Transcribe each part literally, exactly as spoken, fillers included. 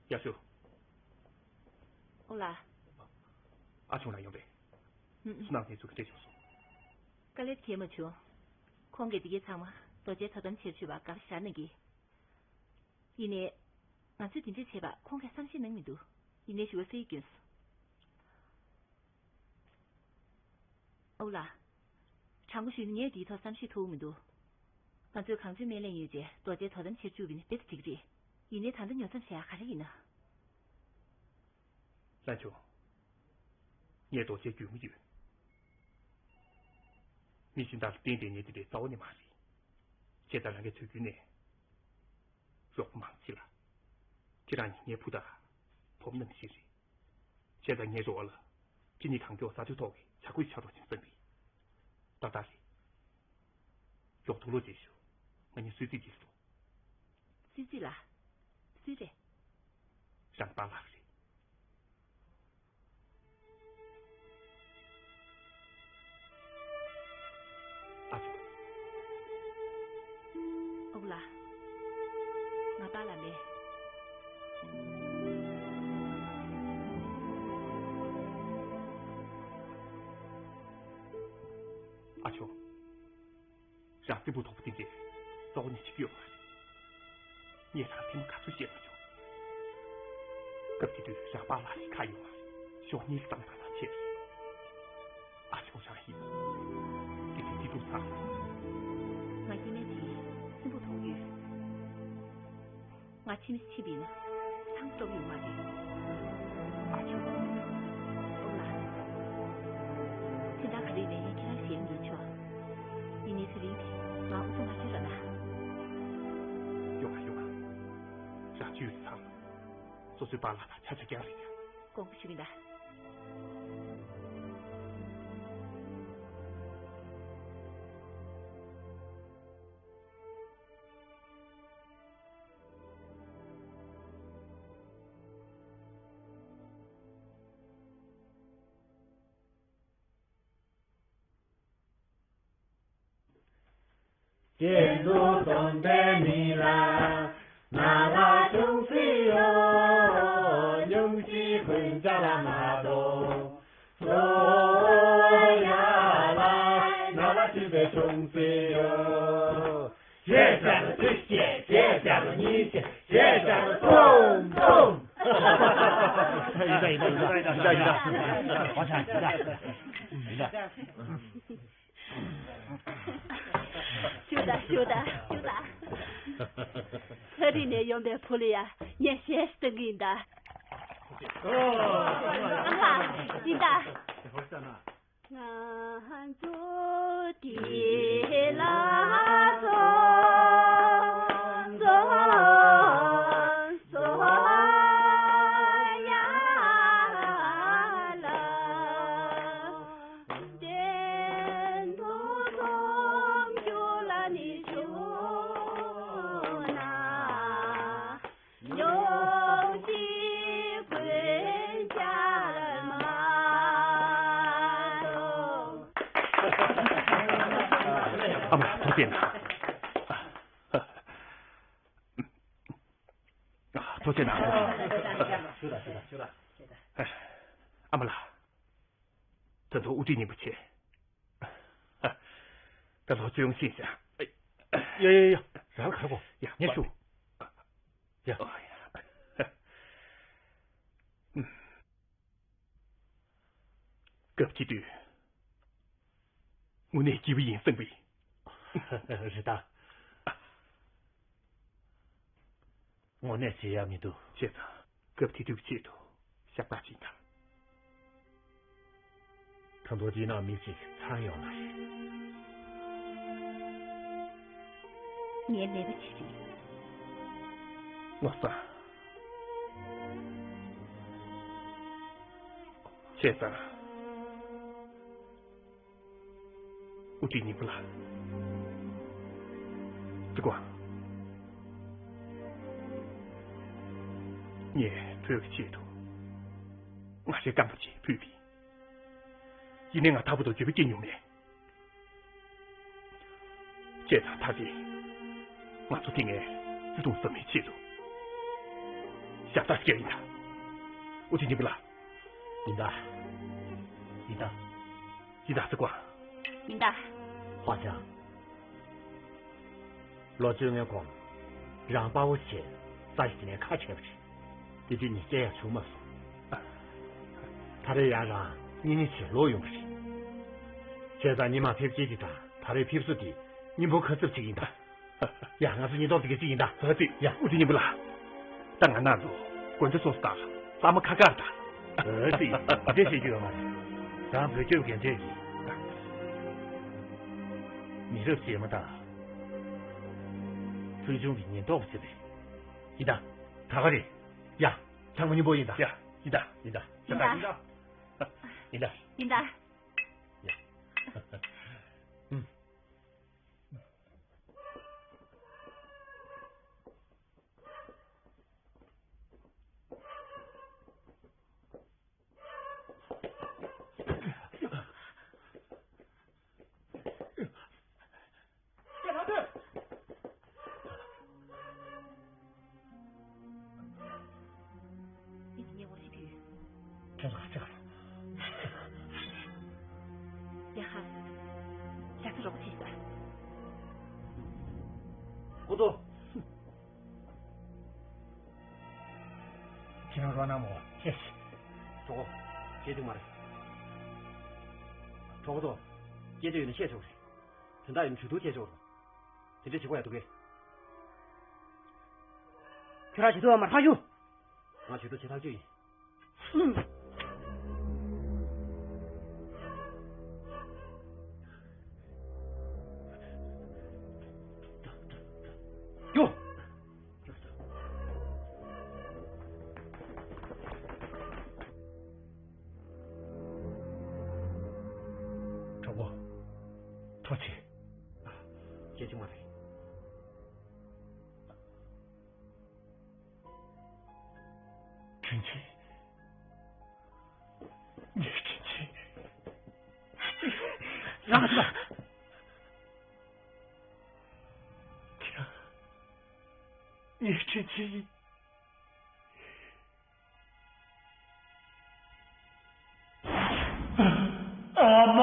ཡ་ཤོ། ཨོ་ལགས། ཨ་ཆུང་ལགས་ཡོང་པས། ཧུམ། སུ་ནང་གནས་ཚུལ་ག་འདྲས་བྱུང་སོང་། དཀའ་ལས་ཐེབས་མ་བྱུང་། ཁོང་གིས་འདི་གའི་ཚང་མ་རྡོ་གཅལ་དོ་དམ་བྱེད་ཆོག་པ་འགའ་ཤར་གནང་གི། ཡིན་ནའི། ང་ཚོས་དེ་འདྲས་བྱས་པ་ཁོང་གིས་བསམ་ཤེས་གནང་མི་འདུག་ཡིན་ནའི་ཞུ་བ་སུ་ཡིས་སྐྱོན་སོང་། ཨོ་ལགས། དྲང་པོ་ཞུས་ན་ངས་འདིའི་ཐོག་བསམ་ཤེས་ཐུབ་མི་འདུག་ང་ཚོས་གངས་ལྗོངས་སྨན་ལས་ཡོད་ཅེས་རྡོ་གཅལ་དོ་དམ་བྱེད་བཅུག་པ་ཡིན་ན་དཔེ་ད་འགྲིག་རེད། ཡིན་ནའི་ད་ལྟ་ཉོ་མཚམས་བཞག་ཡ་ག་རེ་ཡིན་ན། ལྷ་མཆོག་ངས་རྡོ་གཅལ་རྒྱུས་མི་ཡོད། མི་གཞན་དག་ལ་བརྟེན་བསྡད་ཉེན་དེ་འདྲའི་རྩ་བ་ནས་མ་རེད། བྱས་ཙང་རང་གིས་དུས་རྒྱུན་ནས་རོགས་པ་མང་བྱེད་ལ། ཁྱེད་རང་ནི་ངའི་བུ་དང་བུ་མོ་ནང་བཞིན་རེད། བྱས་ཙང་ངའི་རེ་བ་ལ་ཁྱེད་གཉིས་གང་མགྱོགས་ས་ཆ་ཐོག་གི་བྱ་རྒོད་ཆགས་རོགས་བྱུང་བསམ་པས། ཏག་ཏག་རེད། མགྱོགས་ཐུགས་ལོ་བརྗེད་ཤོག་ང་གཉིས་གསོལ་ཚིགས་ཀྱིས་སོ། སུས་རྩིས་ལ། སུས་རེད། རང་པཱ་ལགས་རེད། ཨ་ཅོ། ཨོ་ལགས། ང་པཱ་ལགས་མེད། ཨ་ཅོ། རང་སྲིན་པོ་དོག་པོ་དེ་འདྲས་རྩ་བ་ནས་བྱེད་ཀྱི་ཡོད་མ་རེད། ངས་རང་ཐེངས་མ་ག་ཚོད་བཤད་མ་བྱུང་། སྐབས་དེ་དུས་རང་པཱ་ལགས་རིགས་ཁག་ཡོད་མ་རེད། ཤོག་གཉིས་སུ་བཏང་ཐག་ཐག་ཆོད་རེད། ཨ་ཅོ་རང་ཡིན། དེ་དུས་དེ་འདུག་ཚར། ང་རྒྱུན་ལས་དེ་སྲིན་པོ་མཐོང་ཡོད། ང་ཕྱི་མི་ཕྱི་པ་ཡིན་ན་ཚང་སྟོབས་ཡོད་མ་རེད། ཨ་ཅོ། ཨོ་ལགས། དེ་འདྲ་ག་རེ་ཡིན་ནའི་ཁྱེད་རང་ཞལ་ཉན་ཆོག་ཡིན་ནའི་ཚེ་རིང་དེ་ང་ཨུ་ཚུགས་མ་བྱེད་རོགས་གནང་། ཡོང་ང་ཡོང་ང་། རང་ཅུས་ཚང་། སོ་སོའི་པཱ་ལགས་དང་ཆ་ཆ་རྐྱང་རེད་ཀྱང་། དགོངས་པ་ཞུ་གི་ཡིན་ད། གཅེས་འཛུགས་སྟོན་པའི་མི་ལ་ན་ལ་ཅུང་ཟད་ཡོད། སྙུང་གཞི་གོན་ཆ་ལ་མ་གཏོགས། ལོ་ཡ་ལ་ན་ལ་ཅི་བས་ཅུང་ཟད་ཡོད། ཞེས་བྱ་རུ་དུས་བྱས། ཞེས་བྱ་རུ་གཉིས་བྱས། ཞེས་བྱ་རུ་ཐུང་ཐུང་། ཡིན་ད་ཡིན་ད་ཡིན་ད་ཡིན་ད་ཡིན་ད་ཡིན་ད། ཞུ་ད་ཞུ་ད་ཞུ་ད། ཚ་རི་ནས་ཡོང་པའི་བུ་ལ་ཡ་ངས་ཞེས་སྟོན་གི་ཡིན་ད། ཨ་ཧ། ཡིན་ད། ང་ཚོ་དེ་ལ་ཚོ་ཚོ་ཡ་ལ་བསྟན་དོ་ཚོམ་རྒྱུ་ལ་ནི་བྱུང་ན། ཉོག་ཅིག་དཀོན་ཆར་མ་གཏོང་། ཨ་མ་ཐུགས་རྗེ་གནང་། ཐུགས་རྗེ་གནང་། ཨ་མ་ལགས། ད་དུང་དབུ་ཁྲིད་སྙིང་པོ་བྱེད། ད་ལོ་བཅོ་ཡོང་ཤེས་བྱ། ཡ་ཡ་ཡ། རང་གར་གོ། ཡ། ངས་ཞུ། ཡ། སྐབས་དེ་དུས་དངོས་གནས་སྐྱིད་པོ་ཡིན་བསམ་པས། རེད་ད། དངོས་གནས་བྱེད་ཡ་མི་འདུག་བྱས་ཙང་སྐབས་དེ་དུས་ཆེད་དུ་ཤག་པ་ཅིག་དང་། ད་དུང་དེའི་ནང་མི་གཅིག་ཚར་ཡོང་ན་རེད། ངའི་ལས་ཀ་ཅི་རེད། ངོ་ཚ། བྱས་ཙང་། དབུ་ཁྲིད་སྙིང་པོ་ལགས། ཅི་གོ། ངས་བོད་ཀྱི་ཆེད་དུ་ང་རའི་རྐང་པ་གཅིག་ཕུལ་བས། ཡིན་ནའི་ང་ད་བར་དུ་འགྱོད་པ་སྐྱེས་མྱོང་མེད། བྱས་ཙང་ད་རེས་ང་ཚོ་དེ་སྔའི་བརྩེ་དུང་ཟབ་མོའི་ཆེད་དུ་ཤ་ ཡག་ཐག་སྐྱེལ་ཡིན་ད། ཨུ་ཚུགས་སྙིང་པོ་ལ། ཡིན་ད། ཡིན་ད། ཡིན་ད་ཟེར་གོ། ཡིན་ད། ཧོ་ཅང་། ལོ་བཅོ་ལྔའི་གོང་རང་དཔའ་བོ་བྱས་ས་ཞིག་ནས་ཁ་ཕྱེ་བ་རེད། དེ་དུས་ནས་སྐྱེ་ཡག་བྱུང་མ་སོང་། ད་རེས་ཡང་རང་གཉེན་ཉེ་བྱས་ལོག་ཡོང་བ་རེད། བྱས་ཙང་སྔོན་མ་ཕེབས་སྐྱེལ་གྱི་དང་ད་རེས་ཕེབས་བསུ་དེ་སྙིང་པོ་ཁ་ཚུབ་ཅིག་ཡིན་ད། ཡ་ང་ཚོ་ཉེན་རྟོག་དེ་ག་ཅིག་ཡིན་ད། ཨ་ཙི་ཡ་ཨུ་ཚུགས་སྙིང་པོ་ལ། ད་ང་ན་ཚོ་དགོན་སྡེ་སོ་སོ་དང་ལྷག་མ་ཁ་ཁར་ད། ཨ་ཙི་ཡ་དེ་བཤད་རྒྱུ་ཡོད་མ་རེད། རང་བོད་སྐྱོབ་འགན་འཁྲི་གི་མི་རབས་རྗེས་མ་དང་ཕུལ་བྱུང་གི་ཉེན་རྟོག་པ་ཚོ་རེད། ཡིན་ད། ད་ག་རེད། ཡ། ཚང་མ་སྙིང་པོ་ཡིན་ད། ཡ། ཡིན་ད། ཡིན་ད། ཡིན་ད། ཡིན་ད། ཡིན་ད། ཡིན་ད། ཡ། ཨུམ། ཁྱེད་ཚོ་ག་ཚོད་ཡ་ཧ། ཤ་ཚ་རོགས་བྱེད་ས། ཀོ་ཏོ། ཁྱེད་རང་རོགས་གནང་མོ། ཧེ། གྲོགས་པོ། སྐད་ཅིག་མ་རེད། གྲོགས་པོ་ཚོ། སྐད་ཆ་ཡོད་ན་བཤད་ཆོག་རེད། དོན་དག་ཡོད་ན་ཇུས་གཏོགས་བྱས་ཆོག་རེད། དེ་འདྲ་བྱེད་དགོས་ཡ་འདུག་གས། ཁྱོད་རང་ཇུས་གཏོགས་མ་ཧྲ་ཞུ། ང་ཇུས་གཏོགས་བྱེད་ཐག་ཆོད་ཡིན། ཡོ། གྲོགས་པོ། ཐུགས་རྗེ་ཆེ། སྐད་ཆ་མ་རེད། དྲིན་ཆེ། ངའི་དྲིན་ཆེ། རང་ལ། ཁྱེད་རང་ངའི་དྲིན་ཆེ་ཡིན། ཨ་མ།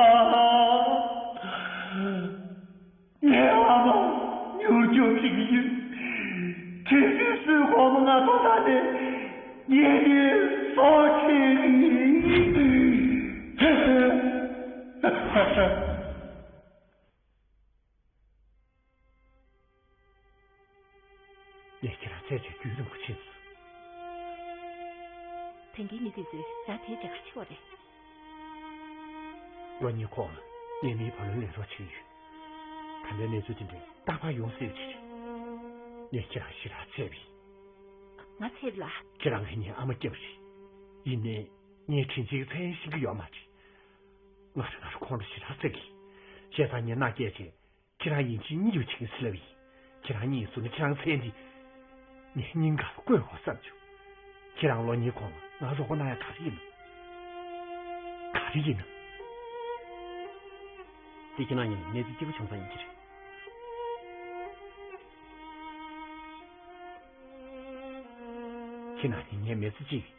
ངའི་ཨ་མ་མྱུར་སྐྱོབ་བྱེད་ཀྱི་ཡིན། དྲིན་ཆེན་སུའི་གོང་མ་ང་ཐོག་ཐག་ནས་ངས་ནི་སྲོག་ཆད་ཀྱི་ཡིན། ངས་ཁྱེད་རང་བཙལ་བྱས་རྒྱུན་རིང་པོ་ཕྱིན་སོང་། དེང་གི་མི་དེ་ཚོས་རང་དེའི་འདྲ་ག་ཆེ་བ་རེད། ལོ་གཉིས་གོང་ལ་ངའི་མིའི་བུ་ལོན་ལེན་རོགས་བྱས་ཡོད། ད་ལྟའི་གནས་ཚུལ་དེ་འདྲའི་རྟག་པར་ཡོང་སྲིད་ཀྱི་རེད། ངས་ཁྱེད་རང་ཞེ་དྲག་བརྩེས་པ་ཡིན། ང་བརྩེ་བ་ལ། ཁྱེད་རང་ངེད་གཉིས་ཨ་མ་སྐྱེས་པ་རེད། ཡིན་ནའི་ངའི་དྲིན་ཆེན་གྱི་མཚན་ཤེས་ཀྱི་ཡོད་མ་རེད། ང་རང་ང་རང་ཁོང་ལ་ཞེ་དྲག་བརྩེ་གི། བྱས་ཙང་ངས་མནའ་སྐྱེལ་བྱས། ཁྱེད་རང་ཡིན་གཅིག་མིན་གཅིག་བྱེད་ཀྱི་ཟེར་ལབ་ཡིན། ཁྱེད་རང་གཉིས་སུ་ནི་ཁྱེད་རང་མཚན་འདི་ངས་སྙིང་ག་ལ་བཀོད་དགོས་བསམ་བྱུང་། ཁྱེད་རང་ལོ་གཉིས་གོང་ང་རོགས་པ་གནང་ཡ་ག་རེ་ཡིན་ནམ། ག་རེ་ཡིན་ནམ། དེ་ཁྱེད་རང་གཉིས་ནི་གནས་ཚུལ་སྐྱིད་པོ་བྱུང་ས་ཡིན་གྱི་རེད། ཁྱེད་རང་གཉིས་ངའི་མི་ཚེ་གཅིག་གི་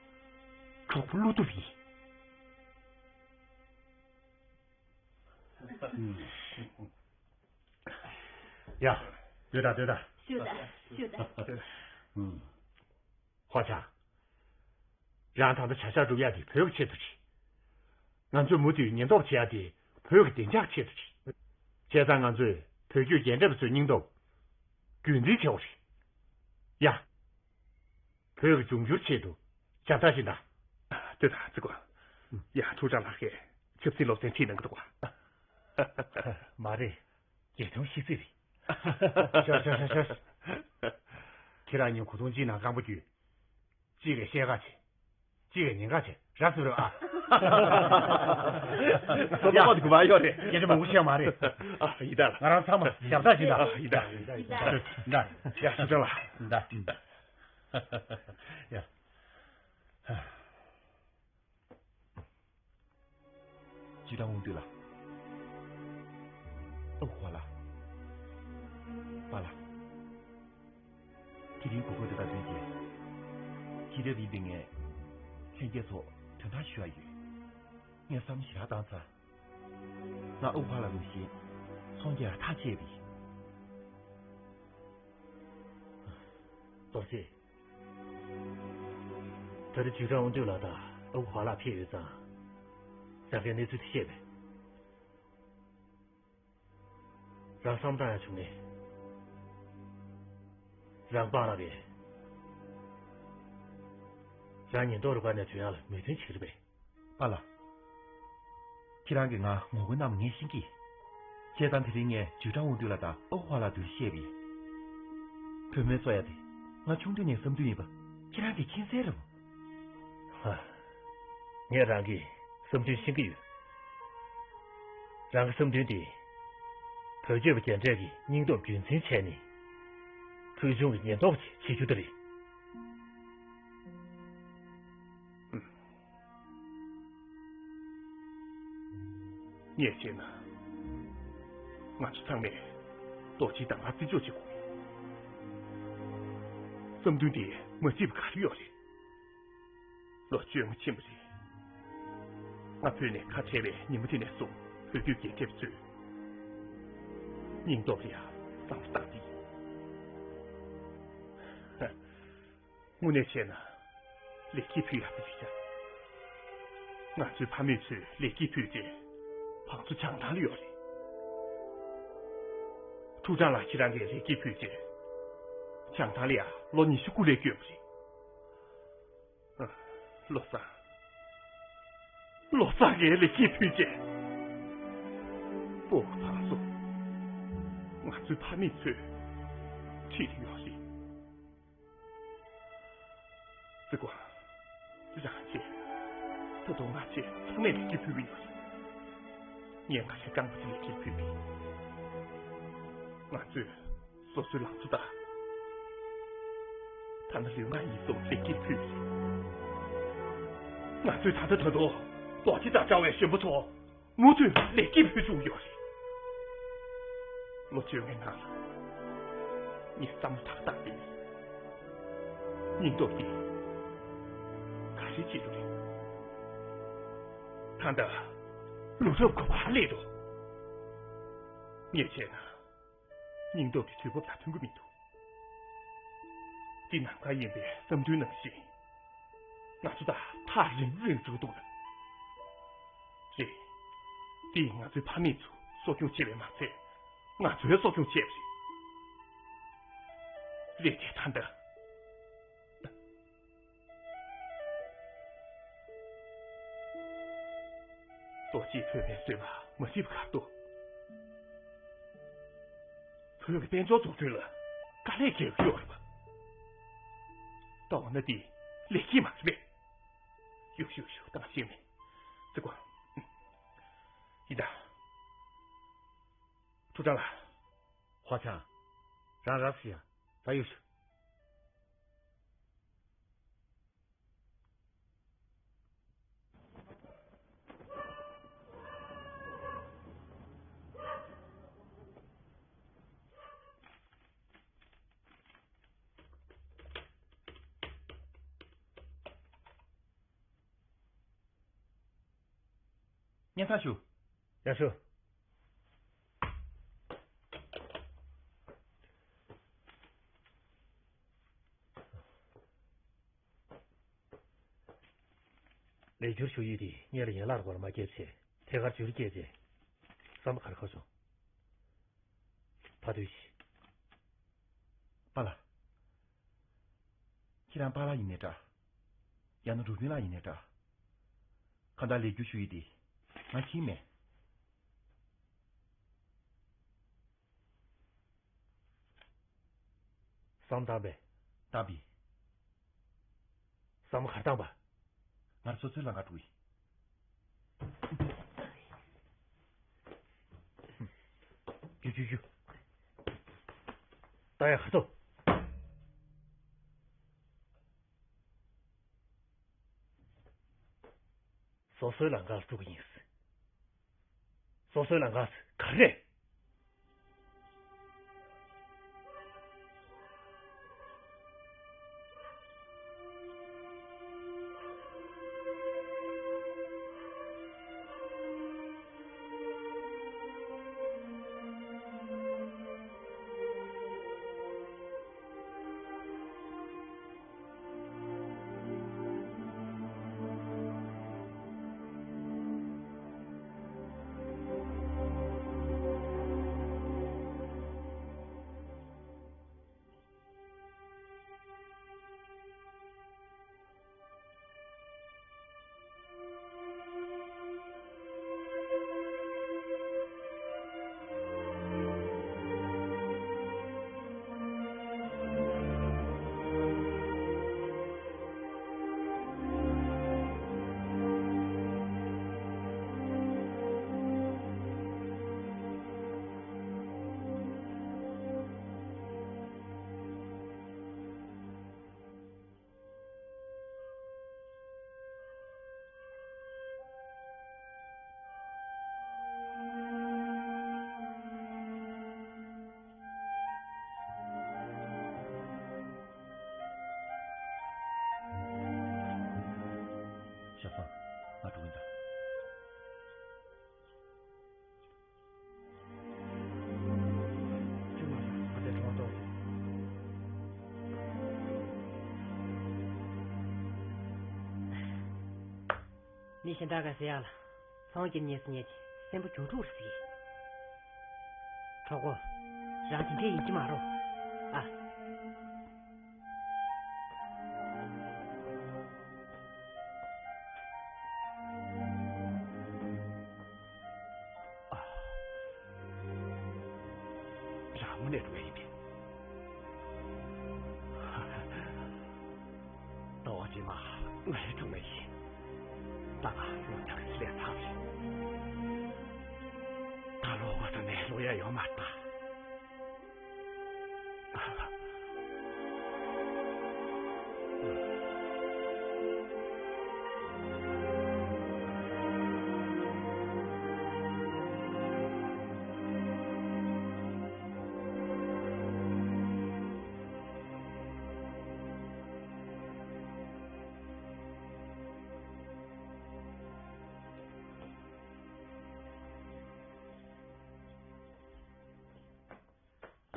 གྲོགས་པོ་བློ་གཏུབ་ཡིན། ཡ། སྡོད་ད་སྡོད་ད། ཞུ་ད་ཞུ་ད། ཧོ་ཅང་། རང་ད་ལྟ་བྱ་བཞག་སྒྲུབ་ཡ་དེ་བོད་ཀྱི་ཆེད་དུ་རེད། ང་ཚོས་མུ་མཐུད་ཉེན་རྟོག་བྱེད་ཡ་དེ་བོད་ཀྱི་བདེ་འཇགས་ཆེད་དུ་རེད། བྱས་ཙང་ང་ཚོས་བོད་བརྒྱུད་རྒན་གྲས་པ་ཚོའི་སྙིང་སྟོབས་རྒྱུན་འཛིན་བྱེད་དགོས་རེད། ཡ། བོད་ཀྱི་འབྱུང་འགྱུར་ཆེད་དུ་ཞབས་ཏག་ཅིག་གནང་། ལྟོས་དང་ཙི་གོ། ཡ་ཐུགས་ཅག་ལགས་ཀྱིས་ཆབ་སྲིད་སློབ་ཚན་ཁྲིད་གནང་གི་འདུག་ག་མ་རེད། རྒྱལ་ཐོན་ཤིས་ཚིག་རེད། ཤོ་ཤོ་ཤོ་ཤོ། ཁྱེད་རང་གཉིས་གོ་ཐུང་གཅིག་ནང་རྐང་པ་བརྒྱུད། གཅིག་གིས་བཤད་ག་བྱེད། གཅིག་གིས་ཉན་ག་བྱེད། ར་སུ་རུ་ཨ། སོ་སོ་པ་དུ་མ་ཡོད་རེད། སྐད་ཆ་མང་པོ་བཤད་མ་རེད། ཨ་ཡི་ད་ལ། ང་རང་ཚང་མ་ཞབས་ཏག་ཅིག་གནང་། ཨ་ཡི་ད་ཡི་ད་ཡི་ད། ཡ་ཤུ་ཅང་ལ། ཡ། ཅི་དང་འོང་དུས་ལ། ཨོ་ཧོ་ལ། པ་ལ། དེ་རིང་གོ་གོ་དེ་དག་དུས་ཀྱི། ཤེས་རབ་ཡིན་པའི་ངས་ལྷན་རྒྱས་ཚོ་དོན་དག་ཞུ་ཡ་ཡོད། ངས་བསམ་བློ་ཞེ་དྲག་བཏང་ཚར། ང་ཨུ་ཧ་ལ་རུ་ཤིན་ཚོང་རྒྱག་ཐག་བཅད་པ་ཡིན། རྡོ་རྗེ། ད་རེས་ཇུས་ཀྲང་དབང་འདུས་ལགས་དང་ཨུ་ཧ་ལ་ཕེབས་ཡོད་ཙང་། རང་གི་གནས་ཚུལ་དེ་བཤད་པས། རང་བསམ་བཏང་ཡ་བྱུང་ནས། རང་པཱ་ལགས་ཀྱིས་རང་ཉེན་རྟོག་རུ་ཁག་ནས་ཐོན་ཡག་ལ་མོས་མཐུན་བྱེད་ཀྱི་རེད་པས། པཱ་ལགས། ཁྱེད་རང་གིས་ང་ངོ་རྒོལ་གནང་བ་ངས་ཤེས་ཀྱི། བྱས་ཙང་དེ་རིང་ངས་ཇུས་ཀྲང་དབང་འདུས་ལགས་དང་ཨོ་ཧྥ་ལགས་མདུན་བཤད་པ་ཡིན། བུད་མེད་གསོ་ཡ་དེ་ང་ཆུང་དུས་ནས་བསམ་འདུན་ཡིན་པ་ཁྱེད་རང་གིས་མཁྱེན་གསལ་རེད་པ། ཧ། ངས་རང་གི་བསམ་འདུན་ཤེས་ཀྱི་ཡོད། རང་གི་བསམ་འདུན་དེ། བོད་སྐྱོད་པ་རྒན་གྲས་ཀྱི་སྙིང་སྟོབས་རྒྱུན་འཛིན་བྱས་ནས། ཕུལ་བྱུང་གི་ཉེན་རྟོག་ཅིག་བྱེད་རྒྱུ་དེ་རེད། ངས་བྱས་ན། ང་ཚོ་ཚང་མས་རྡོ་རྗེ་གདམས་པར་བརྩི་འཇོག་བྱེད་དགོས། བསམ་འདུན་དེ་མ་བརྩིས་པ་ག་རེ་ཡོད་རེད། ལོ་བཅོ་ལྔ་ཕྱིན་པ་རེད། ང་བོད་ནས་ཁ་བྲལ་བའི་ཉིན་མོ་དེ་ནས་བཟུང་བོད་བརྒྱུད་རྒན་གྲས་ཚོས་སྙིང་སྟོབས་ལ་ཡང་བསམ་བློ་བཏང་སྟེ། དངོས་གནས་བྱས་ན་ལེགས་སྐྱེས་ཕུལ་ཡག་པོ་ཞིག་བྱ། ང་ཚོའི་ཕ་མེས་ཚོས་ལེགས་སྐྱེས་ཕུལ་རྗེས་བང་མཛོད་བྱང་ཐང་ལ་ཡོད་རེད། ཐུའུ་ཀྲང་ལགས་ཁྱེད་རང་གིས་ལེགས་སྐྱེས་ཕུལ་རྗེས་བྱང་ཐང་ལ་ཡང་ལོ་ཉི་ཤུ་སྐུ་ལས་བསྐྱོན་པ་རེད། བློ་བཟང་། བློ་བཟང་གིས་ལེགས་སྐྱེས་ཕུལ་རྗེས། སྤོ་བོ་བང་མཛོད། ང་ཚོའི་ཕ་མེས་ཚོས་ཁྲིད་དེ་ཡོད་རེད། ཙི་གོ། རང་བཅས། ད་དུང་ང་བཅས་ཚང་མས་ལེགས་སྐྱེས་ཕུལ་གྱི་ཡོད་རེད། ངས་ང་རའི་རྐང་པ་དེ་ལེགས་སྐྱེས་ཕུལ་གྱི། ང་ཚོས་སོ་སོའི་ལང་ཚོ་དང་། ཐ་ན་ལུས་ངག་ཡིད་གསུམ་ལེགས་སྐྱེས་ཕུལ། ང་ཚོས་ད་ལྟ་ད་དུང་རྡོ་རྗེ་དང་འདྲ་བའི་གཞོན་པ་ཚོ་མུ་མཐུད་ལེགས་སྐྱེས་ཕུལ་བཅུག་ཡོད་རེད། ལོ་བཅོ་ལྔའི་ནང་ལ་ངས་བསམ་བློ་ཐག་བཏང་སྟེ། སྙིང་སྟོབས་ཀྱིས་ག་རེ་བྱེད་རྒྱུ་རེད། ད་ལྟ་ལོ་རབས་དགུ་པར་སླེབས་འདུག་ངས་བྱས་ན། སྙིང་སྟོབས་ཀྱི་དུས་བབ་དང་མཐུན་གྱི་མི་འདུག་འདི་ནམ་མཁའ་དབྱིངས་པའི་བསམ་འདུན་ནང་བཞིན། ང་ཚོ་དང་ཐག་རིང་རིང་འགྲོ་གི་འདུག་ལ། རེད། འདི་ང་ཚོའི་ཕ་མེས་ཚོ་གསོ་སྐྱོང་བྱས་པས་མ་ཚད། ང་ཚོའི་གསོ་སྐྱོང་བྱས་པ་རེད། རེད་དེ་ད་ལྟ། རྡོ་རྗེས་བོད་པའི་བཟོད་པ་མ་བརྗེད་པ་ག་རེ་འདུག་བོད་ཀྱི་དཔལ་འབྱོར་འཛུགས་སྐྲུན་ལ་དཀའ་ལས་རྒྱག་གི་ཡོད་རེད་པ། ད་འོ་ན་འདི་ལེགས་སྐྱེས་མ་རེད་པས། ཡོ་ཤུ་ཡོ་ཤུ་ད་ང་ཤེས་མེད། ཙི་གོ། ཡིན་ད། ཐུའུ་ཀྲང་ལགས། ཧྭ་ཆང་། རང་རག་ཤི་ཡ། ད་ཡོ་ཤུ། སྙན་སེང་ཞུ། ཡག་ཤོས། ལས་འཁྱུར་ཞུ་ཡིག་དེ་སྔོན་ལ་ཡན་ལག་སྒོར་མ་བརྒྱབ་བྱས་ཐད་ཀར་འགྱུར་སྐྱེས་རྗེས་བསམ་པ་ག་རེ་ཁ་བྱུང་། ཕ་དུས་ཤི། པཱ་ལགས། ཁྱེད་རང་པཱ་ལགས་ཡིན་ནའི་འདྲ། ཡང་ན་འབྲུག་སྒྲོན་ལགས་ཡིན་ནའི་འདྲ། གང་ལྟར་ལས་འཁྱུར་ཞུ་ཡིག་དེ་ང་མཁྱེན་མེད། བསམ་བཏང་པས། བཏང་པས། བསམ་བློ་ག་རེ་བཏང་པ། ང་རང་སོ་སོའི་ལམ་ཁ་འགྲོ་གི་ཡིན། རྒྱུགས་རྒྱུགས་རྒྱུགས། ད་ཡ་ཧ་ཏོ། སོ་སོའི་ལམ་ཁར་འགྲོ་གི་ཡིན། སོ་སོའི་ལམ་ཁ་ག་རེ་རེད། མི་གཞན་དག་ག་ཟེར་ཡག་ལ་ཚོང་གི་ཉེས་སུ་ཉེས་ཀྱི་སེམས་པོ་རྒྱུག་འཁྲུག་རེད་ཟེར་གི། གྲོགས་པོ། རང་དེ་འདྲས་ཡིན་གྱི་མ་རེད་ཨ། རང་དངོས་གནས་སྒྲུང་ཡིན་པས། ཟླ་བ་རྗེས་མ་ང་ཡི་སྒྲུང་ཡིན། ད་ང་ལོ་བརྒྱ་ལས་ཚར་རེད། ད་ལོ་བ་ད་ནས་ལོ་ཡ་ཡོད་མ་རེད་པ།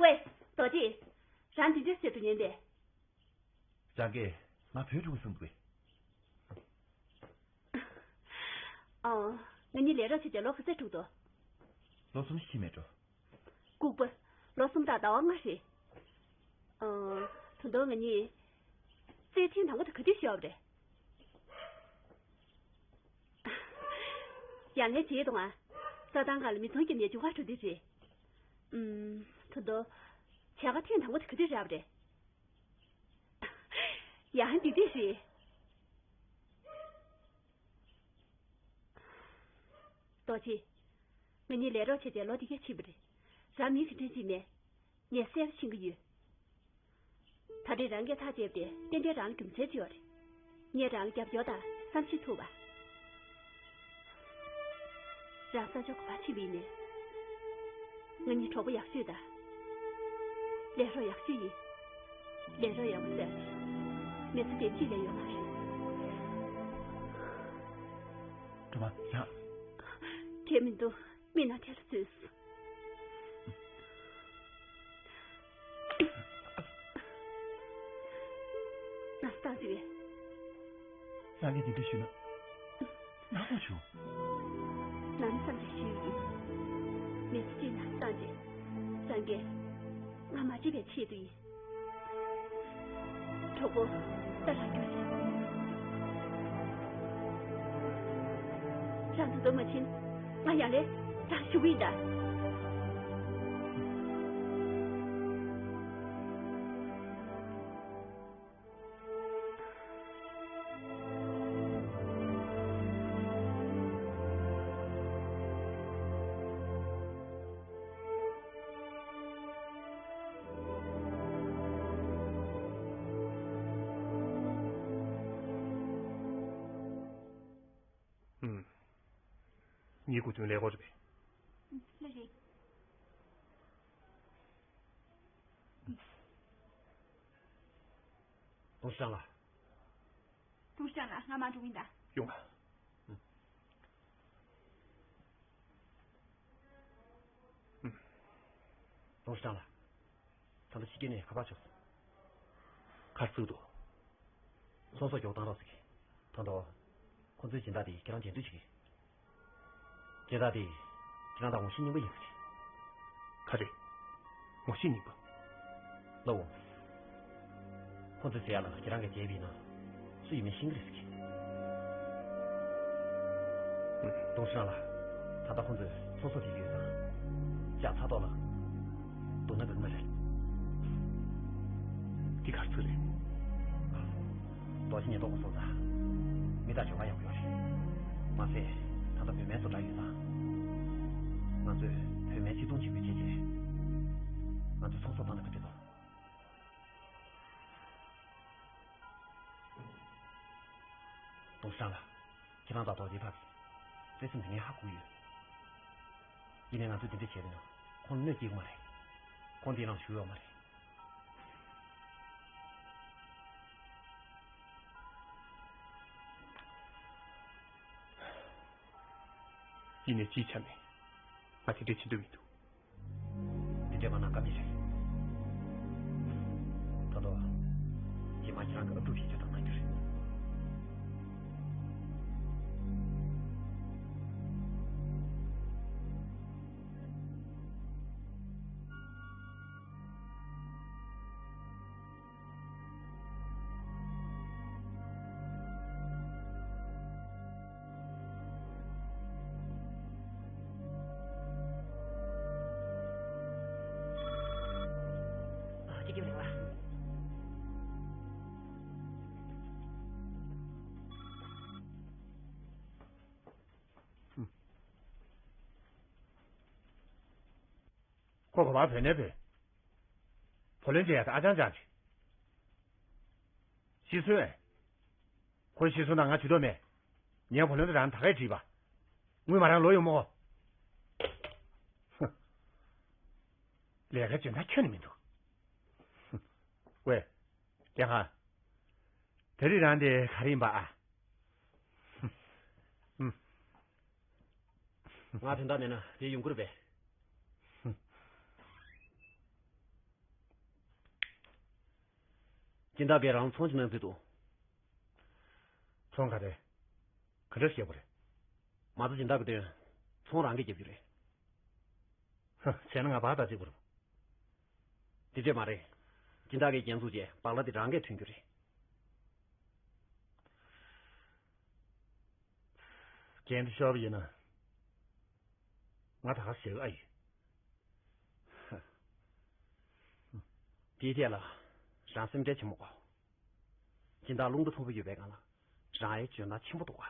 ཀོས། རྡོ་རྗེ། རང་འདི་འདྲ་ཟེར་དུ་ཉན་པས། རང་གིས་ང་བོད་ཕྲུག་གསུངས་འདུག་གས། ཨང་། ང་གཉིས་ལས་རོགས་བྱས་ཏེ་ལོ་ག་ཚོད་འགྲོ་གི་འདུག་ལོ་གསུམ་ཕྱིན་མེད་འགྲོ། ལྐུགས་པ། ལོ་གསུམ་དང་ཟླ་བ་ལྔ་རེད། ཨང་། ད་དུང་ང་གཉིས་རྩེད་ཐེངས་དང་པོ་དེ་ག་དུས་ཤོར་བ་རེད། ཡང་ལན་བྱེད་དང་ཨ། རྩྭ་ཐང་སྒང་ལ་མི་ཚང་གི་ནས་འཇུ་ག་འགྲོ་དུས་རེད། ཨུམ། ད་དུང་། བྱ་དགའ་ཐེངས་དང་པོ་དེ་ག་དུས་རག་པ་རེད། ཡང་འདི་དུས་རེད། རྡོ་རྗེ། ང་གཉིས་ལས་རོགས་བྱས་ཏེ་ལོ་འདི་གས་ཕྱིན་པ་རེད། རང་མི་ག་འདྲ་ཅིག་མེད། ངས་གསལ་པོ་ཤེས་ཀྱི་ཡོད། ད་རེས་རང་གིས་ཐག་བཅད་པ་དེ་ཏན་ཏན་རང་ལ་རྒྱུ་མཚན་ཅིག་ཡོད་རེད། ངས་རང་ལ་རྒྱབ་སྐྱོར་དང་བསམ་ཤེས་ཐུབ་པ། རང་ས་ཕྱོགས་ག་པར་ཕྱིན་པ་ཡིན་ནའི། ང་གཉིས་གྲོགས་པོ་ཡག་ཤོས་དང་། ལས་རོགས་ཡག་ཤོས་ཡིན། ལས་རོགས་ཡག་པོ་བཟོས་ཏེ། མི་ཚེ་འདི་གཅིག་ལས་ཡོད་མ་རེད། སྒྲོལ་མ། ཡ། གལ་མི་འདུག་མི་ནག་ཁྲལ་ལ་བཟོས་སོང་། ང་ལྟ་དུས། རང་གིས་འདི་འདྲ་ཞུས་ན་ནག་པོ་བྱུང་། ང་ནི་བསམ་གྱིས་ཞུས་ཡིན། མི་ཚེ་གཅིག་ནང་བཏང་རྗེས་རང་གིས་ང་མ་བརྗེད་པའི་ཆེད་དུ་ཡིན། གྲོགས་པོ། ད་རང་རྒྱུགས་རེད། རང་ད་དུང་མ་ཕྱིན། ང་ཡང་ལས་རང་ཞུ་གི་ཡིན་ད། ཨུམ། ངའི་སྐུ་མདུན་ལས་སྒོ་རེད་པས། ཨུམ། ལགས་རེད། ཨུམ། ཏུང་ཧྲི་ཀྲང་ལགས། ཏུང་ཧྲི་ཀྲང་ལགས། ང་མར་འགྲོ་གི་ཡིན་ད། ཡོང་ང་། ཨུམ། ཨུམ། ཏུང་ཧྲི་ཀྲང་ལགས། ད་ལྟ་ཕྱི་རྒྱལ་ནས་ག་པར་ཕྱོགས་སོང་། གར་ཚུགས་འདུག་ཚོང་ཟོག་མགྱོགས་བཏང་རོགས་ཟེར་གི། ད་དུང་། ཁོ་ཚོའི་སྦྱིན་བདག་དེ་ཁྱེད་རང་མཇལ་འདོད་བྱེད་ཀྱི། སྦྱིན་བདག་དེ་ཁྱེད་རང་དང་ངོ་ཤེས་རྙིང་པ་ཡིན་ས་རེད། ག་རེ། ངོ་ཤེས་རྙིང་པ། ལགས་འོང་། ཁོ་ཚོས་ཟེར་ཡག་ལ་ཁྱེད་རང་གིས་མཇལ་བ་ཡིན་ན་སུ་ཡིན་མིན་ཤེས་ཀྱི་རེད་ཟེར་གི། ཏུང་ཧྲི་ཀྲང་ལགས། ད་ལྟ་ཁོ་ཚོས་ཚོང་ཟོག་དེ་ཡོད་ཙང་། ལྕགས་ཚ་ཐོག་ལ་བསྡུ་ན་འགྲིག་མ་རེད། འདི་ག་རེ་ཚོད་རེད། རྡོ་རྗེ་ཉེན་རྟོག་པ་སོང་ཙང་། མི་དང་ཇོ་ཁང་ཡག་པོ་ཡོད་རེད། མ་ཟད་ད་ལྟ་བོད་སྨན་ཚོ་འདྲ་ཡོད་ཙང་། ང་ཚོས་བོད་སྨན་ཆིག་སྟོང་གཅིག་པུ་བྱས་རྗེས། ང་ཚོས་ཚོང་ཟོག་བཏང་ན་ག་འདྲ་འདུག་ཏུང་ཧྲི་ཀྲང་ལགས། ཁྱེད་རང་དང་རྡོ་རྗེ་ཕ་གི་བརྩེ་སེམས་དེ་ངས་ཧ་གོ་གི་ཡོད། ཡིན་ནའི་ང་ཚོས་འདི་འདྲ་བྱས་པ་ཡིན་ན་ཁོང་ལ་གནོད་སྐྱེལ་གི་མ་རེད། ཁོང་འདིའི་ནང་ཞུགས་ཡོད་མ་རེད། ཡིན་ནའི་སྤྱིའི་ཆ་ནས་ང་དེ་འདྲ་བྱེད་འདོད་མི་འདུག་འདི་འདྲ་མ་གནང་ཀ་མེད་རེད། ད་དུང་། རྗེས་མ་ཁྱེད་རང་གི་ཨབ་ཕྲུག་བྱེད་རྒྱུ་དང་གནང་རྒྱུ་རེད། ཁོ་ག་པར་བུད་ནས་བུད། བུ་ལོན་འཇལ་ཡག་དེ་ཨ་ཅང་ཅང་རེད། ཤི་སོང་ཨེ། ཁོ་ཤི་སོང་ན་ང་ཇུས་གཏོགས་མེད། ངའི་བུ་ལོན་དེ་རང་ད་གས་བྲིས་པ། དངུལ་མ་རག་ལོ་ཡོང་མོ། ལས་ཀ་བྱེད་ན་ཁྱོན་ནས་མི་འདུག། ཝེ། ལས་ཁང་། དེ་རིང་རང་དེ་ག་རེ་ཡིན་པ་ཨ། ང་དོན་དག་མེད་ན་དེ་ཡོང་གི་རེད་པས། སྦྱིན་བདག་གིས་རང་ཚོང་ཅིག་གནང་ཟེར་འདུག། ཚོང་ག་རེ། ག་འདྲ་བཤད་དགོས་རེད། མ་རྩ་སྦྱིན་བདག་གིས་བཏོན། ཚོང་རང་གིས་རྒྱབ་རྒྱུ་རེད། ཧ། བྱས་ན་ང་བག་ལྟ་བྱེད་དགོས་རེད། དེ་འདྲས་མ་རེད། སྦྱིན་བདག་གིས་འགན་འཛུགས་རྗེས་བག་ལ་དེ་རང་གིས་ཐོན་རྒྱུ་རེད། འགན་དེ་ཤོར་བ་ཡིན་ན། ང་ད་ག་ཟེར་ཨ་ཡིན། དེའི་ཐད་ལ་རང་སེམས་ཁྲལ་ཆེན་པོ་དགོས། སྦྱིན་བདག་རླུང་རྟ་མཐུག་པོ་ཡོད་པའི་སྒང་ལ་རང་ཡང་འཇོན་ཐང་ཆེན་པོ་འདུག་ག།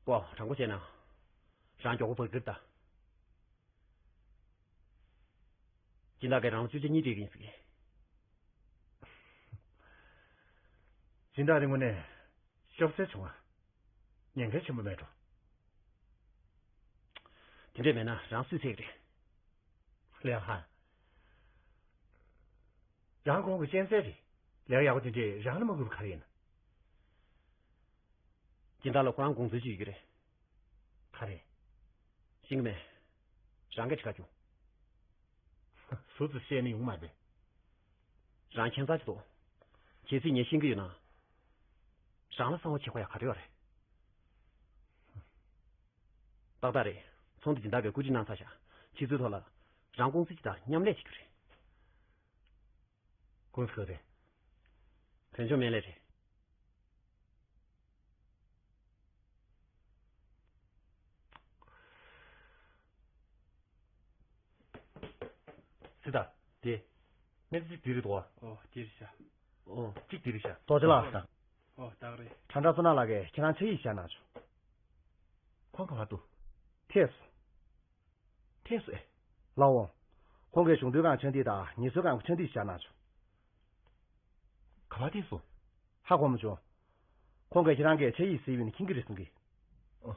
ཨོ། དྲང་པོ་བཤད་ན། རང་མགྱོགས་པོ་བག་ཁྱེར་ད། སྦྱིན་བདག་གིས་རང་ལ་བཅུ་ཆ་གཉིས་སྤྲད་ཀྱི་ཡིན་ཟེར་གི། སྦྱིན་བདག་དེ་དངོས་གནས་ཤོབ་སེ་བྱུང་བ། ཉེན་ཁ་ཆེན་པོ་མེད་འགྲོ། དེ་འདྲས་མེད་ན་རང་སུས་ཚད་ཀྱི་རེད། ལས་ཧ། རང་ཁོང་གི་གཅན་གཟན་རེད། ལས་ཡག་པོ་དེ་འདྲས་རང་ལ་མ་དགོས་པ་ག་རེ་ཡིན། སྦྱིན་བདག་ལ་ཁོ་རང་དགོངས་ཚུལ་ཅིག་ཡོད་ཀྱི་རེད། ག་རེ། ཤེས་ཀྱི་མེད། རང་གིས་དྲི་ག་རྒྱུ། སུ་ཚོ་བཤད་ནི་ཡོང་མ་རེད། རང་ཁྱད་མཚར་ཅིག་འདུག། གལ་སྲིད་ངས་ཤེས་ཀྱི་ཡོད་ན། རང་ལ་གསང་བ་བྱེད་དགོས་ཡག་ག་རེ་ཡོད་རེད། ཏག་ཏག་རེད། ཚོང་དེ་སྦྱིན་བདག་གིས་བཀོད་སྒྲིག་གནང་ཚར་ཤག། ཕྱི་ཚུལ་ཐོག་ལ། རང་ཀུང་སི་སྤྱི་དང་མཉམ་ལས་བྱེད་རྒྱུ་རེད། ཀུང་སི་ག་རེ། བོད་ལྗོངས་སྨན་ལས་རེད། སི་ཏཱ། དེ། སྨན་རྩིས་འདི་རེད་དོ། ཨོ། འདི་རེད་ཤག། ཨོ། གཅིག་འདི་རེད་ཤག། རྡོ་རྗེ་ལགས། ཨོ། ད་ག་རེད། ཁྲང་ཁྲང་བསོད་ནམས་ལགས་ཀྱིས་ཁྱེད་རང་ཕྱག་ཡིག་བཞག་གནང་བྱུང་། ཁོང་ག་པར་འདུག། ཐད་སོང་། ཐད་སོང་ཨེ། ལགས་འོང་། ཁོང་གིས་གཞུང་དོན་ཁང་ཕྱག་འདེད་དང་ངལ་རྩོལ་ཁང་གི་ཕྱག་འདེད་བཞག་གནང་བྱུང་། ག་པར་ཐད་སོང་། ཧ་གོ་མ་བྱུང་། ཁོང་གིས་ཁྱེད་རང་གིས་ཕྱག་ཡིག་གཟིགས་ཡོད་ན་མཁྱེན་གྱི་རེད་གསུང་གི། ཨོ།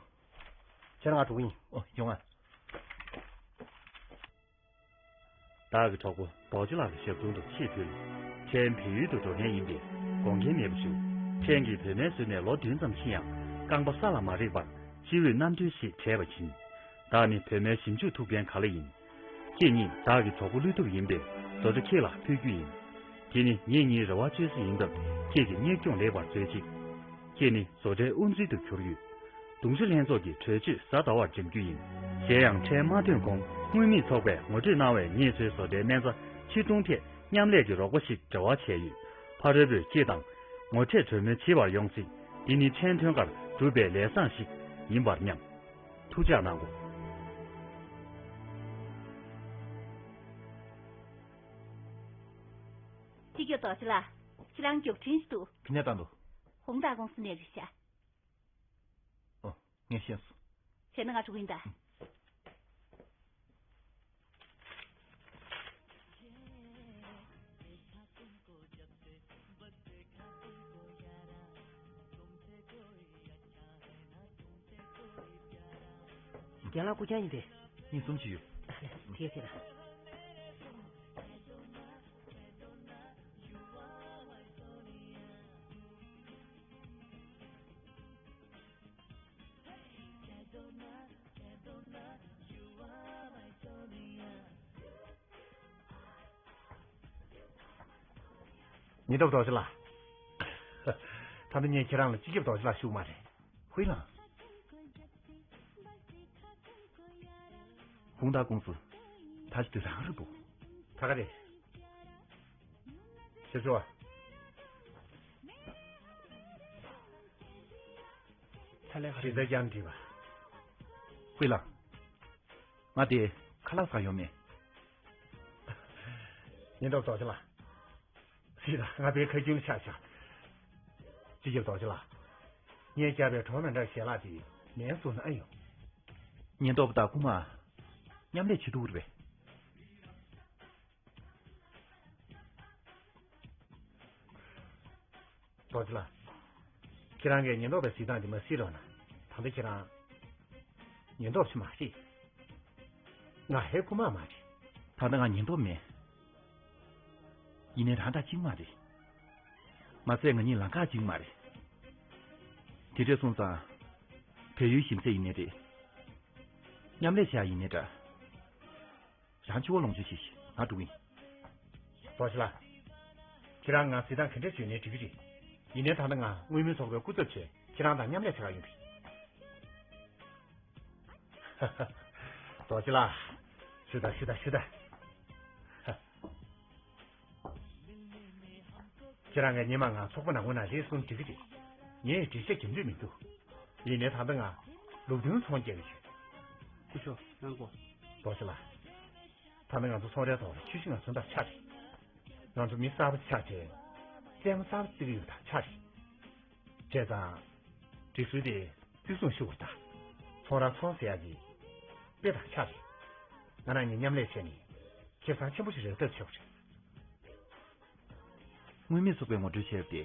ཁྱེད་རང་ང་འགྲོ་གི་ཡིན། ཨོ། ཡོང་ང་། བདག་གི་གྲོགས་པོ་རྡོ་རྗེ་ལགས་ཀྱི་ཞབས་དྲུང་དུ་ཆེད་ཕུལ། ཕྲན་བལ་ཡུལ་དུ་འགྲོ་མཁན་ཡིན་པས་དགོངས་འགལ་མེད་པ་ཞུ། ཕྲན་གྱིས་བུད་མེད་བཟོས་ནས་ལོ་བདུན་ཙམ་ཕྱིན་ཡང་རྐང་པ་ས་ལ་མ་རེག་པར་སྤྱི་བོས་གནམ་གྲུའི་གཞི་བྲལ་བ་ཡིན། བདག་ནི་བུད་མེད་ཞིབ་འཇུག་ཐུབ་མཁན་ག་ལ་ཡིན། ཁྱེད་ཉིད་བདག་གི་གྲོགས་པོ་བློས་ཐུབ་ཡིན་པས་བཟོ་གྲྭ་ཁྱེད་ལ་ཕུལ་རྒྱུ་ཡིན། དེ་ནི་ངེད་གཉིས་རེ་བ་བཅོལ་ས་ཡིན་སྟབས་ཁྱེད་ཀྱིས་གཉེར་སྐྱོང་ལེགས་པར་མཛོད་ཅིག། ཁྱེད་ནི་བཟོ་གྲྭའི་དབུ་འཛིན་དུ་གྱུར་ཡོད། གདུང་སྲས་ལྷན་ཚོགས་ཀྱི་གྲོས་ཆོད་གཟའ་ཟླ་བར་འགྲེམས་རྒྱུ་ཡིན། གཞན་ཡང་ཕྲན་མ་ཐོན་གོང་དངུལ་མེད་ཚོགས་པས་ངོ་སྤྲོད་གནང་བའི་ངེད་ཚོའི་བཟོ་གྲྭའི་སྨན་རྩྭ་ཕྱིར་གཏོང་ཐད་མཉམ་ལས་ཀྱི་རོགས་པ་ཞིག་འབྲེལ་བ་བྱས་ཡོད། ཕ་རོལ་པོས་སྐྱེས་དང་། ངོ་འཕྲད་གྲོས་མོལ་བྱེད་པར་ཡོང་སྲིད། འདི་ནི་ཕྲན་ཐོན་ཁར་གྲུབ་པའི་ལས་བཟང་ཞིག་ཡིན་པར་སྙམ། ཐུགས་ཅག་གནང་གོ། སྤྱི་ཁྱབ་རྡོ་རྗེ་ལགས། ཁྱེད་རང་མགྱོགས་འཕྲིན་ཞིག་འདུག། ཕི་ནས་བཏང་འདུག། ཧུང་ཏཱ་ཀུང་སི་ནས་རེད་ཤག། ཨོ། ངས་ཤེས་སོང་། བྱས་ན་ང་འགྲོ་གི་ཡིན་ད། རྒན་ལགས་སྐུ་རྐྱང་ཡིན་ཏེ། གཉིས་གསུམ་ཅིག་ཡོད། དེ་ཡོད་ཟེར་ན། ཉེ་འདབས་རྡོ་རྗེ་ལགས། ད་ལྟ་ངས་ཁྱེད་རང་ལ་སྤྱི་ཁྱབ་རྡོ་རྗེ་ལགས་ཞུ་གི་མ་རེད། ཧུའེ་ལང་། ཧུང་ཏཱ་ཀུང་སི། ད་ཅི་དུས་རང་རེད་འདུག། ད་ག་རེད། ཞེས་ཞུ་བ། ད་ལས་ག་རེ། ཞེས་ཟེར་ཀྱང་འདྲི་བ། ཧུའེ་ལང་། ང་དེ་ཁ་ལག་ཟ་ཡོང་མེད། ཉེ་འདབས་རྡོ་རྗེ་ལགས། ཅི་ད་ང་པའི་ཁ་རྒྱུན་ཆགས་ཤག་ཅི་ཞིག་རྡོ་རྗེ་ལགས། ངས་བརྒྱབ་པའི་གྲོགས་མི་འདྲ་ཞལ་ལག་དེ་ལན་སོང་ན་ཨ་ཡོང་། ཉེན་རྟོག་པ་དང་རྐུ་མ་མཉམ་ལས་བྱེད་ཐུབ་རེད་པས། རྡོ་རྗེ་ལགས། ཁྱེད་རང་གིས་ཉེན་རྟོག་པའི་གཟིགས་སྟངས་དེ་མ་གཟིགས་རོགས་གནང་། ད་ལྟ་ཁྱེད་རང་ཉེན་རྟོག་པ་ཞིག་མ་རེད། ང་ཧེ་རྐུ་མ་མ་རེད། ད་ལྟ་ང་ཉེན་རྟོག་པ་མིན། ཡིན་ནའི་རང་འདྲ་གཅིག་མ་རེད། མ་ཚད་ང་གཉིས་ལམ་ཁ་གཅིག་མ་རེད། དེ་འདྲས་སོང་ཙང་། བལ་ཡུལ་ཞིམ་ཟས་ཡིན་ནའི་རེད། མཉམ་ལས་བྱེད་ཡ་ཡིན་ནའི་འདྲ། རང་འཆི་བ་ལོངས་སྤྱོད་བྱེད་ཤིག་ང་འགྲོ་གི་ཡིན། རྡོ་རྗེ་ལགས། ཁྱེད་རང་ང་གཟིགས་སྟངས་ག་འདྲ་བྱས་ནའི་འགྲིག་གི་རེད། ཡིན་ནའི་ད་ལྟ་ང་མངོན་མིན་ཚོགས་པའི་སྐུ་ཚབ་བྱས་ཁྱེད་རང་དང་མཉམ་ལས་བྱེད་ག་ཡོང་གི་རེད། རྡོ་རྗེ་ལགས། ཞུ་དང་ཞུ་དང་ཞུ་དང་། ཁྱེད་རང་གིས་ཉི་མ་ང་ཚོགས་པ་ནང་ངོ་ན་རེད་གསུངས་འགྲིག་གི་རེད། ངས་འགྲེལ་བཤད་རྒྱག་འདོད་མི་འདུག་ཡིན་ནའི་ད་ལྟ་ང་ལུགས་མཐུན་ཚོང་རྒྱག་གི་ཡོད། སྐུ་ཞབས་རྣམ་པ། རྡོ་རྗེ་ལགས། ད་ལྟ་ང་ཚོ་ཚོང་རའི་ཐོག་ལ་ཆུ་བཞི་ང་ཚོ་འདྲ་ཆགས་རེད། ང་ཚོ་མི་གསར་པ་ཆགས་བྱས། རྩེད་མོ་གསར་པ་རྩེ་གི་ཡོད་པ་དང་ཆགས་རེད། བྱས་ཙང་། སྒྲིག་སྲོལ་དེ་བརྩི་སྲུང་ཞུ་དགོས་རེད་ད། ཚོང་ར་ཚོང་ཟེར་ཡག་གི་དཔེ་དང་ཆ་རེད། ང་རང་གཉིས་མཉམ་ལས་བྱས་ནས་ཁེ་བཟང་ཆེན་པོ་ཞིག་རག་ཐབས་བྱེད་དགོས་རེད། མངོན་མེད་ཚོགས་པས་ངོ་སྤྲོད་བྱས་པ་དེ་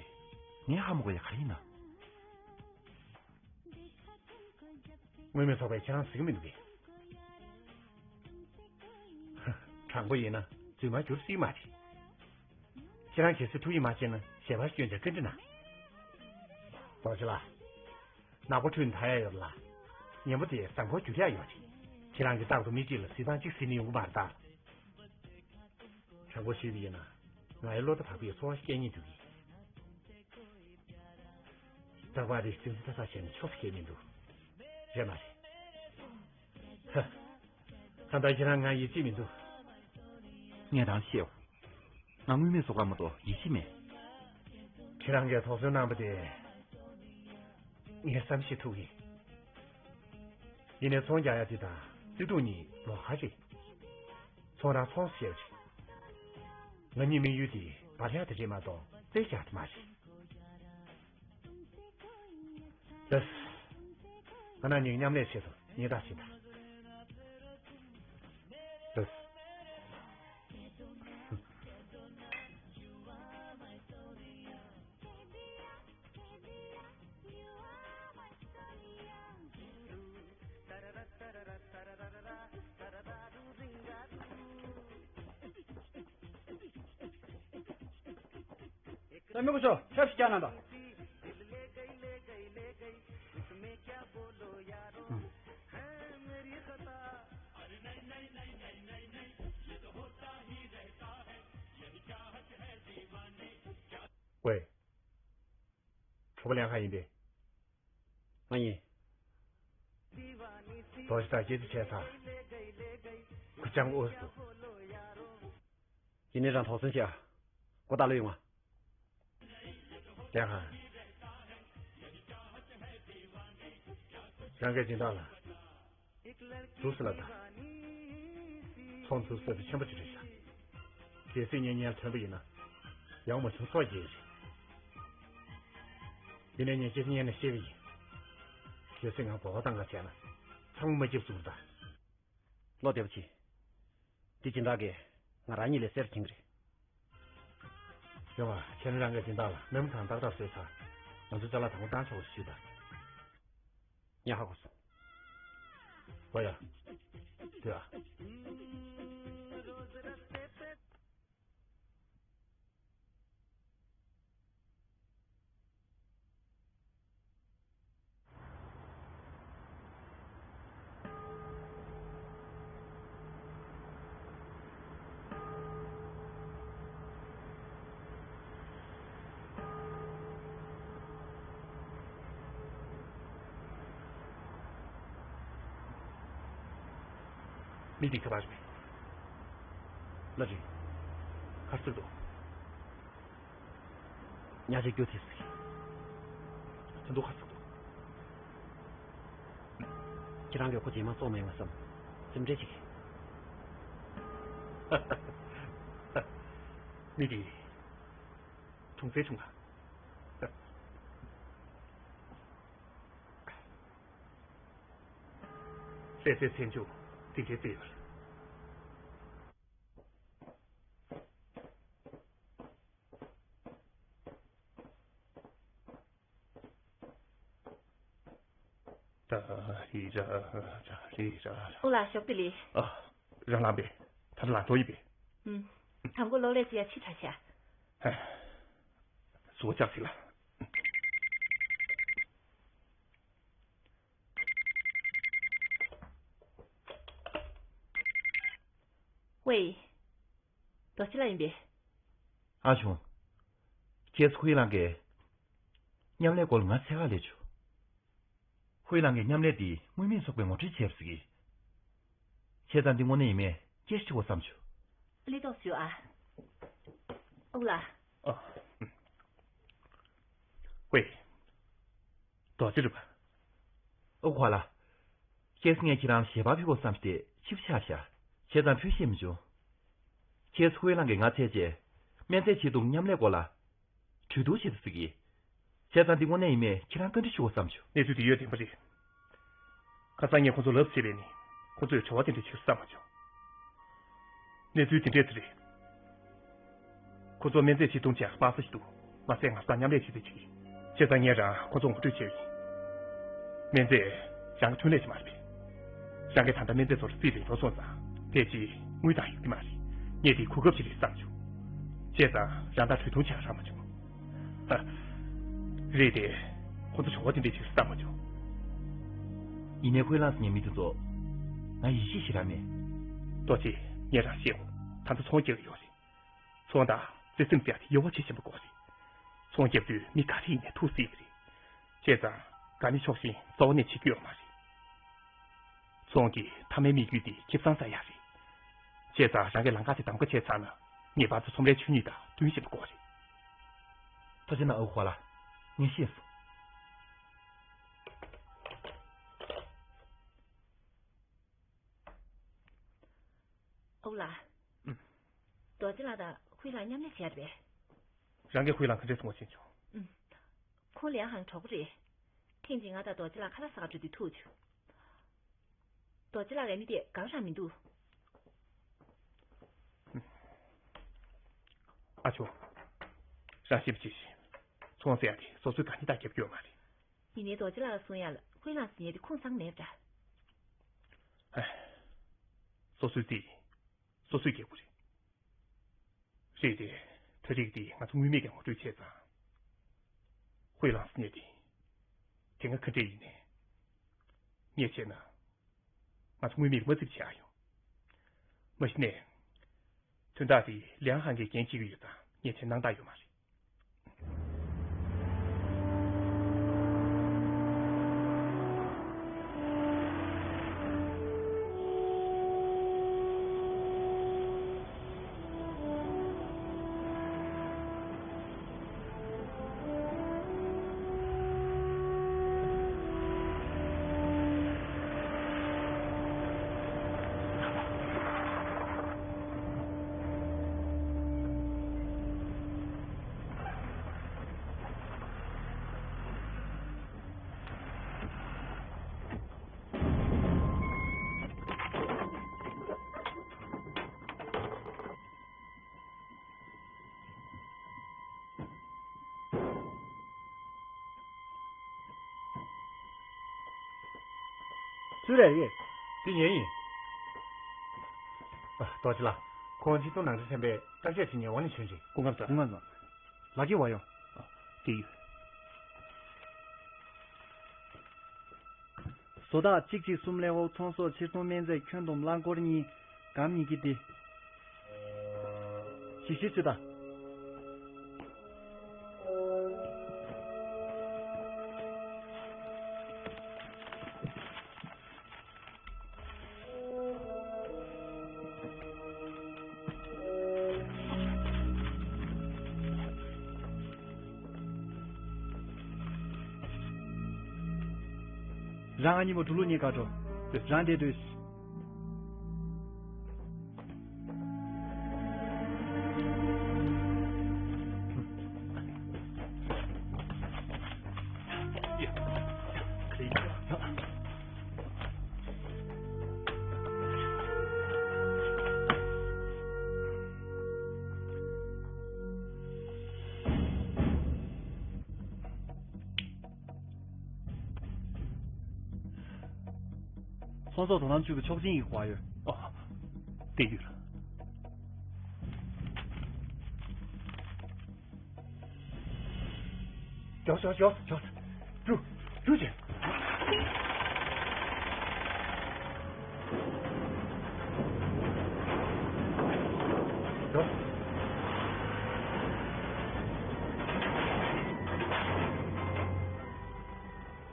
ངས་ཧ་མ་གོ་ཡ་ག་རེ་ཡིན་ན། མངོན་མེད་ཚོགས་པས་ཁྱེད་རང་གཟིགས་ཀྱི་མི་འདུག་གས། དྲང་པོ་ཡིན་ན་རྫུན་མ་འགྱུར་སྲིད་མ་རེད། ཁྱེད་རང་གལ་སྲིད་ཐུགས་ཡིད་མ་ཆེས་ན་ཞལ་པར་སྐྱོན་བྱ་བཀའ་འདྲི་གནང་། རྡོ་རྗེ་ལགས། ནག་པོ་འཁྲུད་ནས་ད་ཡག་ཡོད་ལ། ངན་པོ་དེ་བཟང་པོར་འགྱུར་ཡག་ཡོད་རེད། ཁྱེད་རང་གིས་རྟག་ཏུ་མི་གཅིག་ལ་གཟིགས་སྟངས་གཅིག་གཟིགས་ནས་ཡོང་གི་མ་རེད་ད། དྲང་པོ་ཞུས་པ་ཡིན་ན། ང་ཡི་བློ་ཐག་བབས་པའི་ཚོར་བ་སྐྱེ་ཉེན་འདུག་གི། རྟག་པར་རིགས་ཙིང་ཙི་ཐ་ཐ་བྱས་ནས་ཆོག་ཤེས་མི་འདུག་རེད་མ་རེད། ཧ། གང་ལྟར་ཁྱེད་རང་ང་ཡིད་ཆེས་མི་འདུག་ངས་རང་ཤེས། ང་དངུལ་མེད་སོགས་པ་མ་གཏོགས་ཡིད་ཆེས་མེད། ཁྱེད་རང་གིས་དོགས་ཟོན་གནང་པ་དེ། ངས་བསམ་ཤེས་ཐུབ་ཡིན། ཡིན་ནའི་ཚོང་རྒྱག་ཡ་དེ་དང་བརྩེ་དུང་གཉིས་ལོགས་ཀ་རེད། ཚོང་ར་ཚོང་ཟེར་རེད། ང་གཉིས་དམིགས་ཡུལ་དེ་འབར་ཡག་དེ་རེད་མ་གཏོགས་རྩེ་རྒྱག་དེ་མ་རེད། ལགས། ང་རང་གཉིས་མཉམ་ལས་བྱེད་དོ་ཉེས་དག་བྱེད་དང་། ལགས། ས་མི་སྐུ་ཞབས་ཆབ་ཞིག་རྒྱག་གནང་དང་། ཝེ། གྲོགས་པོ་ལེན་ཁ་ཡིན་པས། ང་ཡིན། རྡོ་རྗེ་དང་སྐྱེས་རྩིས་བྱས་ཚར། ཁུ་ཅང་འོ་སུ། ཡིན་ནའི་རང་དོགས་ཟོན་བྱེད་ཨ། སྒོ་བདག་ལོས་ཡོང་ང་། ལེན་ཁ། རང་གི་སྦྱིན་བདག་ལ། འདུག་སེ་ལབ་དང་། ཚོང་འདུག་སེ་དེ་ཆེན་པོ་ཅིག་རེད་ཤག་གལ་སྲིད་ངས་སྔོན་ལ་ཐོན་པ་ཡིན་ན། ཡག་མ་བྱུང་སོགས་ཀྱི་རེད། ཡིན་ནའི་ངས་སྐྱེས་སྔོན་ནས་ཤེས་པ་ཡིན། གལ་སྲིད་ང་མགོ་སྐོར་བཏང་ག་བྱས་ན། ཚང་མ་མ་སྐྱིད་ཟུར་དང་། བློ་བདེ་པོ་བྱེད། འདི་སྦྱིན་བདག་གིས་ང་རང་གཉིས་ལ་གསེར་ཁྱེར་གི་རེད། ཡོང་བ་ཁྱེད་རང་རང་གི་སྦྱིན་བདག་ལ་མེ་མོ་གང་ཏག་ཏག་བཟོས་ཚར། ང་ཚོ་ཅ་ལག་དང་པོ་བཏང་ཆོག་པ་ཞུས་དང་། ངས་ཧ་གོ་སོང་། ཨོ་ཡ། དེ་ཨ། མི་འདི་ག་པར་རེད། ལ་རེད། གར་སོང་འདུག་ཉ་ཆེ་སྐྱོ་ཐེ་སི། ཐུན་དུ་ཁ་ཚུགས། ཁྱེད་རང་གིས་ཁོ་རྗེས་མ་བཙོང་མ་ཡོང་བསམ། སེམས་ཁྲལ་བྱེད་ཀྱི། མི་དེ། གོང་ཚད་བྱུང་ང་། ལྷ་སའི་ཚེ་མཇུག་འདི་འདྲའི་བརྩེ་ཡོད་རེད། ད་རི་ར་ར་རི་ར་ར། ཨོ་ལགས་ཞོགས་པ་བདེ་ལེགས། ཨ། རང་ལངས་པས། ད་ལྟ་ལངས་འགྲོ་ཡིན་པས། ཨུམ། དང་པོ་གློག་ཀླད་ཅིག་ཡ་ཕྱི་དྲགས་ཤག་ཧ། གཟུགས་པོ་ལྕགས་ཟིག་ལ། ཝེ། རྡོ་རྗེ་ལགས་ཡིན་པས། ཨ་ཆུང་། ཁྱེད་ཚོ་ཧུའེ་ལང་གིས་མཉམ་ལས་སྐོར་ལ་ང་འཚོལ་ག་སླེབས་བྱུང་། ཧུའེ་ལང་གིས་མཉམ་ལས་འདི་དངོས་མིང་ཚོགས་པའི་ངོ་སྤྲོད་བྱས་པ་ཟེར་གི། བྱས་ཙང་འདི་དངོས་གནས་ཡིན་མིན་སྐད་ཆ་དྲི་དགོས་བསམ་བྱུང་། ལས་ཐོག་ཞུ་ཨ། ཨོ་ལགས། ཨ། ཝེ། རྡོ་རྗེ་རེད་པ། ཨོ་ཁ་ལ། ཁྱེད་ངས་ཁྱེད་རང་ལ་ཞལ་པར་ཕུལ་དགོས་བསམ་སྟེ་ཕྱི་པོ་ཆགས་ཤག་བྱས་ཙང་ཕུལ་ཤེས་མི་བྱུང་། ཁྱེད་ཧུའེ་ལང་གིས་ང་འཚོལ་རྗེས། སྨན་རྫས་ཆེད་དུ་མཉམ་ལས་སྐོར་ལ། གྲོས་བསྡུར་བྱེད་དུ་བཅུག་གི། བྱས་ཙང་འདི་དངོས་གནས་ཡིན་མིན་ཁྱེད་རང་བཀའ་འདྲི་ཞུ་དགོས་བསམ་བྱུང་། གནས་ཚུལ་དེ་ཡོད་བདེན་པ་རེད། ཁ་སང་ངས་ཁོ་ཚོ་ལབ་བྱས་པས་ནི། ཁོ་ཚོས་བྱ་བ་དེ་འདྲ་བྱེད་བསམ་མ་བྱུང་། གནས་ཚུལ་དེ་འདྲས་ཙི་རེད། ཁོ་ཚོ་སྨན་རྫས་ཕྱིར་གཏོང་བྱས་པ་སེ་ཞིག་འདུག་མ་ཟད་ང་ཚོ་དང་མཉམ་ལས་བྱེད་རྩིས་བྱེད་ཀྱི། བྱས་ཙང་ངས་རང་ཁོ་ཚོ་ངོ་སྤྲོད་བྱས་ཡིན། སྨན་རྫས་རང་གི་ཐོན་ལས་ཅིག་མ་རེད་པས། རང་གིས་ད་ལྟ་སྨན་རྫས་ཚོ་ལ་རྩིས་རེ་འགྲོ་སོང་ཙང་ཕལ་ཆེར་དངུལ་བཏང་ཡོད་ཀྱི་མ་རེད། ངས་དེའི་གོ་སྐབས་ཤིག་རེད་བསམ་བྱུང་། བྱས་ཙང་རང་དང་གྲོས་བསྡུར་བྱས་རག་མ་བྱུང་། ཨ། རེད་དེ། ཁོ་ཚོ་བྱ་བ་དེ་འདྲས་བྱེད་བསམ་མ་བྱུང་། ཡིན་ནའི་ཧུའེ་ལང་ཟེར་མཁན་མི་དེ་ཚོ་ང་ཡིད་ཆེས་ཞེ་དྲག་མེད། ལྟོ་ཆེ། ངས་རང་བཤད་འོང་། ད་ལྟ་ཚོང་རྒྱག་གི་ཡོད་རེད། ཚོང་དང་བརྩེ་སེམས་ཟེར་ཡ་དེ་དབྱེ་བ་ཕྱེ་ཤེས་པ་དགོས་རེད། ཚོང་རྒྱབ་དུས་མི་ག་རེ་ཡིན་ནའི་ཐུགས་སྲས་རེད། བྱས་ཙང་དགའ་ནི་ཆོག་ཤིང་རྩ་བ་ནས་བྱེད་རྒྱུ་ཡོད་མ་རེད། ཚོང་གི་མཐའ་མའི་དམིགས་ཡུལ་དེ་ཁེ་བཟང་བཙལ་ཡ་རེད། བྱས་ཙང་རང་གིས་ལམ་ཁ་དེ་གདམ་ག་བྱས་ཚར་ན་ངེས་པར་དུ་ཁྲོམ་རའི་ཆོས་ཉིད་དང་བསྟུན་བཞིན་པ་དགོས་རེད། ཐུགས་རྗེ་གནང་ཨ་ཁུ་ཧྭ་ལགས། ངས་ཤེས་སོང་། ཨོ་ལགས། ཨུམ། རྡོ་རྗེ་ལགས་དང་ཧུའེ་ལང་མཉམ་ལས་བྱས་རེད་པས། རང་གིས་ཧུའེ་ལང་ག་འདྲས་གསུང་བ་ཤེས་བྱུང་། ཨུམ། ཁོང་ལིའང་ཧང་གྲོགས་པོ་རེད། ཐེངས་གཅིག་ང་དང་རྡོ་རྗེ་ལགས་ཁ་ལག་ཟ་ག་འགྲོ་དུས་ཐུག་བྱུང་། རྡོ་རྗེ་ལགས་ལ་མི་དེ་དགའ་པོ་རང་མི་འདུག་ཨ་ཅོ། རང་ཤེས་པ་ཅིག་བྱེད། ཚོང་ཟེར་ཡ་དེ་སོ་སོའི་དགའ་ཉེ་དང་རྒྱབ་སྐྱོར་མ་རེད། ཡིན་ནའི་རྡོ་རྗེ་ལགས་ལ་གསུང་ཡ་ལ་ཧུའེ་ལང་ཟེར་ཡ་དེ་ཁུངས་གཙང་མེད་པ་འདྲ། ཧེ། སོ་སོའི་རྩིས། སོ་སོས་རྒྱག་དགོས་རེད། རེད་དེ། ད་རེས་དེ་ང་ཚོ་དངོས་མེད་ཀྱི་ངོ་སྤྲོད་བྱས་ཙང་། ཧུའེ་ལང་ཟེར་ནས་དེ། དེ་སྔ་ག་འདྲས་ཡིན་ནས། ངས་བྱས་ན། ང་ཚོ་དངོས་མེད་ཀྱི་དམའ་འཛིན་བྱེད་ཡ་ཡོང་། མ་གཞི་ནས། དོན་དག་དེ་ལིའང་ཧང་གིས་འགན་འཁྱེར་གྱི་ཡོད་ཙང་ངས་དེ་གནང་སྟངས་ཡོད་མ་རེད། སུ་རེད། དེ་ངེད་ཡིན། ཨ། རྡོ་རྗེ་ལགས། ཁོང་ཆིག་སྟོང་ནང་འདྲེན་ཚན་པས་བརྟག་དཔྱད་བྱེད་མཁན་དབང་ལས་བྱོན་རྗེས། སྐུ་ཁམས་བཟང་། སྐུ་ཁམས་བཟང་། ལགས་ཀྱིས་བ་ཡོང་། ཨ། དེ་ཡོད། བཟོ་རྟགས་གཅིག་གཅིག་གསུམ་ལས་འོག་ཚོང་ཟོག་ཕྱིར་གཏོང་སྨན་རྫས་ཁྱོན་བསྡོམས་རླངས་འཁོར་གཉིས། སྒམ་གཉིས་ཀྱི་སྟེ། ཞིབ་བཤེར་བྱེད་དང་། རང་ཨ་ཉི་མོ་འགྲོ་ལུགས་གཉིས་ཀ་འགྲོ། རང་བསྡད་དུས། ཚོང་ཟོག་དོ་དམ་ཅུས་པ་ཆོག་མཆན་ཡིག་དགོས་ཡོད། ཨ། དེ་ཡོད། ཞོག་ཞོག་ཞོག་ཞོག་འགྲོ། འགྲོ་བྱེད། ཞོག་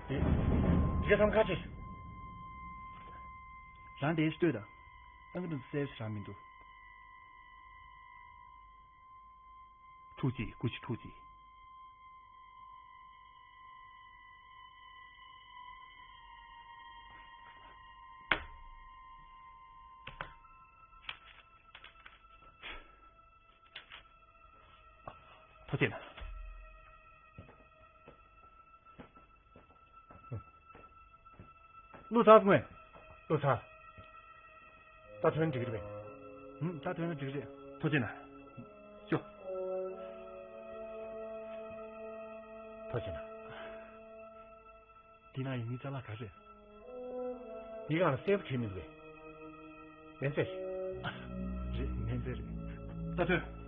འདི་ག་ཐམ་ཁ་ཆེ། རང་དེ་ལྟོས་དང་། ཨང་ཀི་འདི་སེ་བ་རང་མི་འདུག་ཐུགས་རྗེ་ཆེ། སྐུ་མཁྱེན་ཐུགས་རྗེ་ཆེ། ཐུགས་རྗེ་གནང་། ལོ་ཚར་སོང་ངས། ལོ་ཚར། ད་ཐོན་འགྲིག་རེད་པས། ཧུམ། ད་ཐོན་ན་འགྲིག་རེད། ཐུགས་རྗེ་གནང་། ཤོག་ཐུགས་རྗེ་གནང་། འདི་ན་ཡིན་མིན་ཅ་ལག་ག་རེ་རེད། འདི་གང་ལ་གསལ་པོ་བྲིས་མི་འདུག་པས། མེན་ཚེ་རེད། མེན་ཚེ་རེད། ད་ཐོན།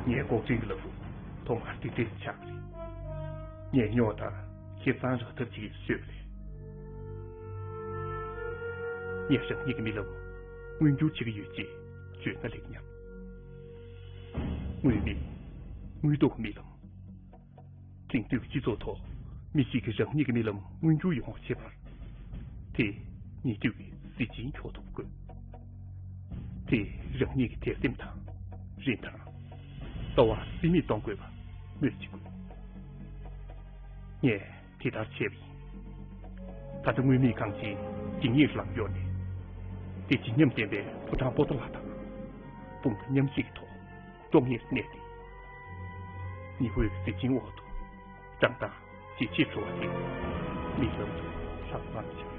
ངས་འགོག་འདྲེན་གྱི་ལམ་ལུགས་ཐོག་མར་འདི་འདྲས་ཆགས་པ་རེད། ངས་རྙོག་དྲ་ཁེ་གཙང་རག་ཐབས་བྱེད་ཀྱི་བཟོས་པ་རེད། ངས་རང་ཉིད་ཀྱི་རྨི་ལམ་མངོན་འགྱུར་བྱེད་ཀྱི་ཡོད་ཅེས་བརྗོད་ན་ལེགས་སྙམ། དངོས་མེད་དངོས་ཐོག་རྨི་ལམ། དེང་དུས་ཀྱི་སྤྱི་ཚོགས་ཐོག་མི་ཞིག་གིས་རང་ཉིད་ཀྱི་རྨི་ལམ་མངོན་འགྱུར་ཡོང་བའི་ཁྱད་པར་དེ། ཉེ་དུས་ཀྱི་གཟི་བྱིན་འཁྱོག་ཐུབ་དགོས། དེ་རང་ཉིད་ཀྱི་དད་སེམས་དང་། རིན་ཐང་། ལྟ་བ་རྩིས་མེད་གཏོང་དགོས་པ་སྨོས་ཅི་དགོས། ངས་དེ་ལྟར་བྱས་པ་ཡིན། ད་ལྟ་དངོས་མེད་གངས་ཅན་ཇི་སྙེད་ལམ་གཡོགས་ནས། དེ་བརྗིད་ཉམས་ལྡན་པའི་ཕོ་བྲང་པོ་ཏ་ལ་དང་། དཔུང་སྒྲ་མཉམ་བཞེས་ཀྱི་ཐོག་ཀྲོང་ངེར་གནས་ཏེ། ཉི་འོད་ཀྱི་གཟི་བྱིན་འོག་ཏུ་བགྲང་སྟངས་ཇེ་ཆེར་འགྲོ་བ་དེ་རྨི་ལམ་དུ་ལྷག་པར་འཆར།